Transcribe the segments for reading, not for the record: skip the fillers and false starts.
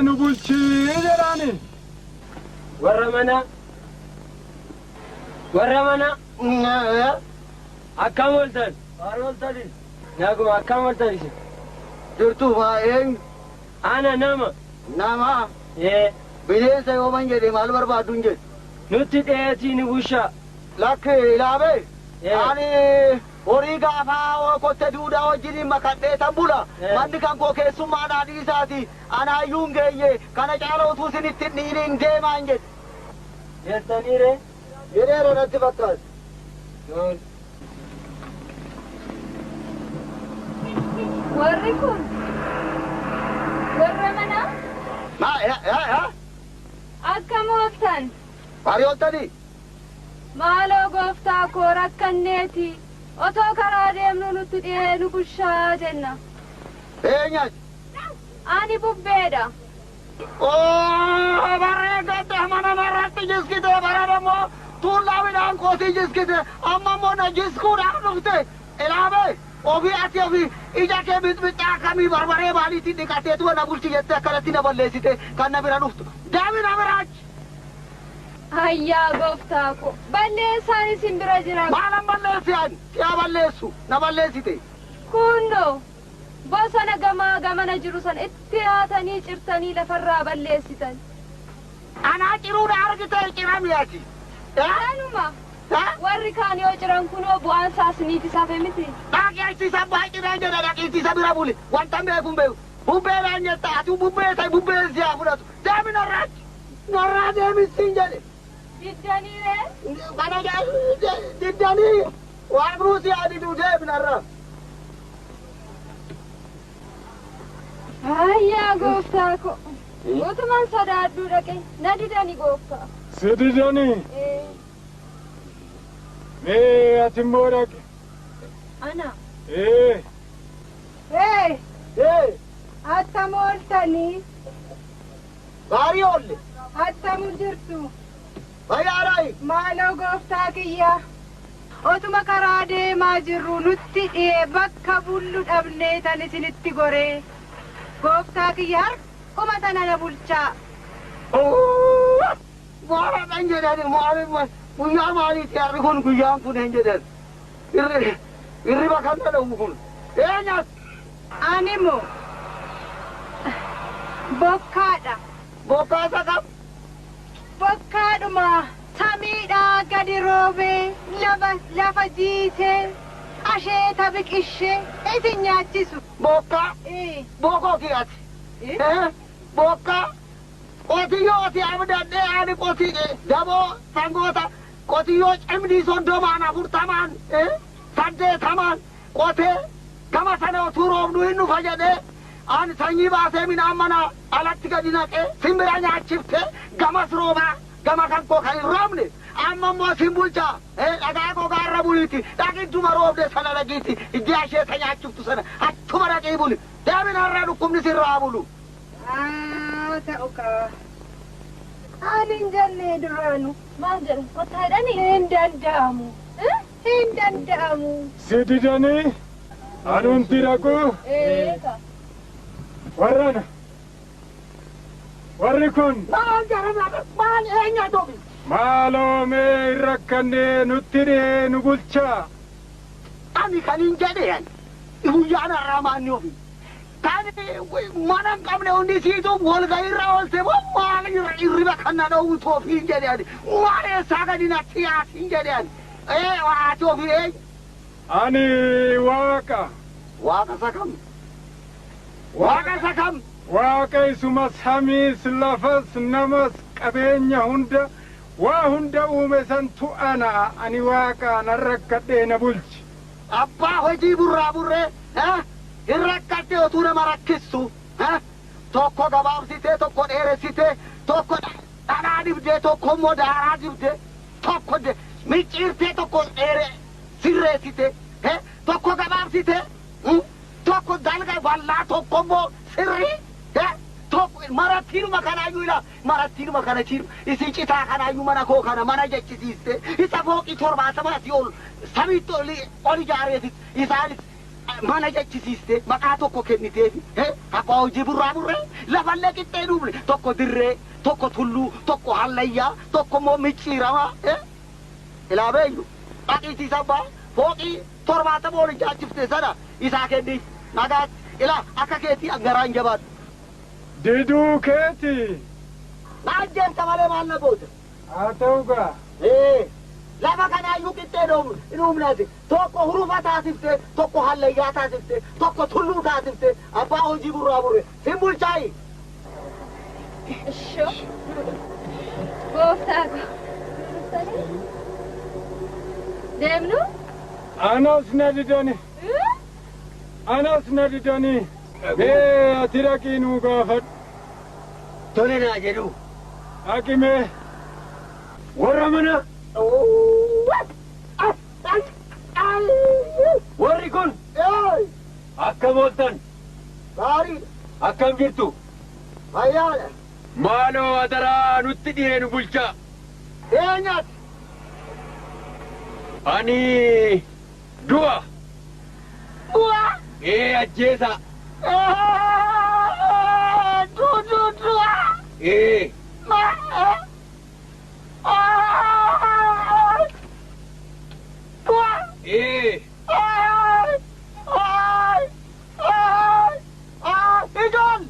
Nu bulchii jedhaani. Warra mana. Warra mana. Akkam ooltan? Maal ooltani? Naguma akkam ooltan isin? Jirtu maa eenyu? Ana nama. Nama. Ee. Bineensa yooman jedhe maal barbaaddu hin jedhu. Nutti dhiyeetii ni bushaa. Lakki ilaame. Ani horii gaafaa kotte duudaa wajjiniin makadhee tan bula. Manni kan koo keessummaadhaan dhiisaati. Anaayyuu hin geenye kana caala utuu isinitti hin dhiiniin deemaa hin jedhe. Jettanii ree? Jedheera natti fakkaata. Warri kun warra manaa? Maa yaa? Akkam ooltan? Maali ooltanii? Maaloo gooftaa koo rakkanneeti. Otoo karaa deemnu nutti dhiyee nu bushaa jenna. Eenyati? Ani bubbeedha. Oo barree gadda mana narratti jiskite bara immoo tuullaa midhaan kootii jiskite amma immoo na jiskuudhaaf dhufte ilaame ofii ati ofii ija kee mixmixaa akkamii barbaree maaliitiin dhiqateetu na bulchi jettee akkanatti na balleessite kan na bira dhuftu deemi na biraachi. Ayyaa gooftaa ko balleessaan isin bira jira. Maalan balleessi ani siyaa balleessu na balleessite. Kunnoo bosona gamaa gamana jiru sana itti haatanii cirtanii lafarraa balleessitan. Anaa ciruudha argite cirami ati. Anuma warri kaan yoo ciran kunoo bu'aan isaas niif isaaf miti. Dhaqi achiisa baay'inaan jedha dhaqi ittisa bira buli wanta beeku hin beeku. Bubbeedhaan jetta ati bubbee ta'e bubbee siyaa fudhatu deemi narraachi narraa deemi siin jedhe. Diddanii ree? Kana diddanii waan ruusi didu deemi narraa. Ayyaa gooftaa ko utuman sodaadhuu dhaqe na didani gooftaa. Si didanii? Mee ati immoo dhaqe. Ana. Ee. Ee. Ee. Attam ooltanii? Gaarii oolle. Attam jirtu? Fayyaadhaayi. Maaloo gooftaa kiyya. Otuma karaa deemaa jirru nutti dhiyee bakka bullu dhabnee tan isinitti goree. Gooftaa kiyya harkuma tana na bulchaa. Maalaadhaan jedhani maali guyyaa maaliiti harri kun guyyaan kun hin jedhan. Hirriba kan na dhowwu kun. Eenyas? Ani moo bokkaadha. Bokkaa isa kam? Bokkaadhuma samiidhaa gadi roobee lafa jiisee asheeta biqishee isin nyaachisu. Bokkaa? Bokkoo kiyyaati. Bokkaa qotiyyoo ati abdadhee ani qotii daboo sangoota qotiyyoo cimdii 30 40 80 qotee gama sana utuu roobnu hin dhufa jedhee ani sanyii baasee midhaan mana alatti gadi naqee simbira nyaachiftee gamas roobaa gama kan koo kan hin roobne amma immoo sin bulchaa dhagaa gogaarra buliiti dhaqittuma roobde sana dhaqiitti iddii asheeta nyaachiftu sana achuma dhaqii buli deemin har'a dhukkubni sirraa bulu. Ta'u kaa. Ani hin jenne duraanu. Maal jedhu kottaa jedhanii? Hin danda'amu. Hin danda'amu. Si didanii anumti dhaqu. Warrana. Warri kun. Maal jedhama maal eenyatu ofi? Maaloo mee hin rakkannee nutti dhiyee nu bulchaa. Ani kan hin jedhe ani guyyaan har'aa maanni ofi. Kan mana hin qabne hundi siitu walgahiirra oolte moo maal hirriba kan na dhowwutu ofii hin jedhe ani. Maal eessaa gadi natti yaasi hin jedhe ani. Ee ati ofii eenyu? Ani waaqa. Waaqa isa kam? Waaqa isa kam? Waaqa isuma samiis lafas namas qabeenya hunda waa hunda uume santu ana ani waaqa nan rakkadhee na bulchi. Abbaa hojii burraa burree hin rakkadhe otuu nama rakkistu tokko gabaabsitee tokko dheeressitee tokko dhadhaa dibdee tokko immoo daaraa dibdee tokko micciirtee tokko dheere sirreessitee tokko gabaabsitee tokko dalga bal'aa tokko immoo sirrii tokko marattiinuma kanaayyuu ilaa marattiinuma kana chiiru isin citaa kanaayyuu mana koo kana mana jechisiiste isa fooqii 70 asii ol samiitti ol ijaareetis isaanis Mana jechisiiste maqaa tokko kenniteefi abbaa hojii burraa burree lafallee qixxee dhuufne tokko dirree tokko tulluu tokko hallayyaa tokko immoo micciiramaa ilaa beeyyu dhaqiitii sabbaa fooqii 70 ol ijaachifte sana isaa kenniif nagaatti ilaa akka keetii garaan jabaadhu. Diduu keeti. Na ajjeefta malee maal na goota? Haa ta'u gaa. Lafa kanaayyuu qixxee dhuumnaati. Tokko hurufa taasifte, tokko hallayyaa taasifte, tokko tulluu taasifte, abbaa hojii burraa burre. Sin bulchaayi. Ishoo. Gooftaa koo. Deemnu? Anas na didani. Anas na didani. Mee ati dhaqii nuu gaafadhu. Tole naa jedhu. Dhaqi mee. Warra mana. Warri kun akkam ooltan? Gaariidha. Akkam jirtu? Fayyaadha. Maaloo adaraa nutti dhihee nu bulchaa. Eenyati? Ani du'a. Du'a? Ee ajjeesa. Du'a. Ee. Du'a. Ee. Ijoon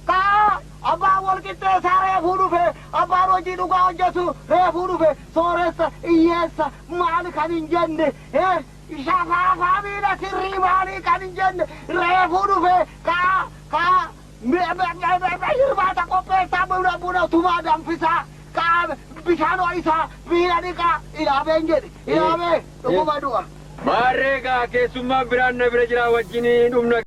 kaa abbaan wal qixxeessaa reefuu dhufe abbaan hojii dhugaa hojjetu reefuu dhufe sooressa hiyyeessa maali kan hin jenne shafaafaa miila sirrii maalii kan hin jenne reefuu dhufe kaa kaa hirbaata qopheessaa buna buna tumaa danfisaa kaa bishaan ho'isaa miila dhiqaa ilaameen jedhe ilaamee dhuguma du'a. Maarree gaa keessummaan biraan na bira jira wajjin dhumna.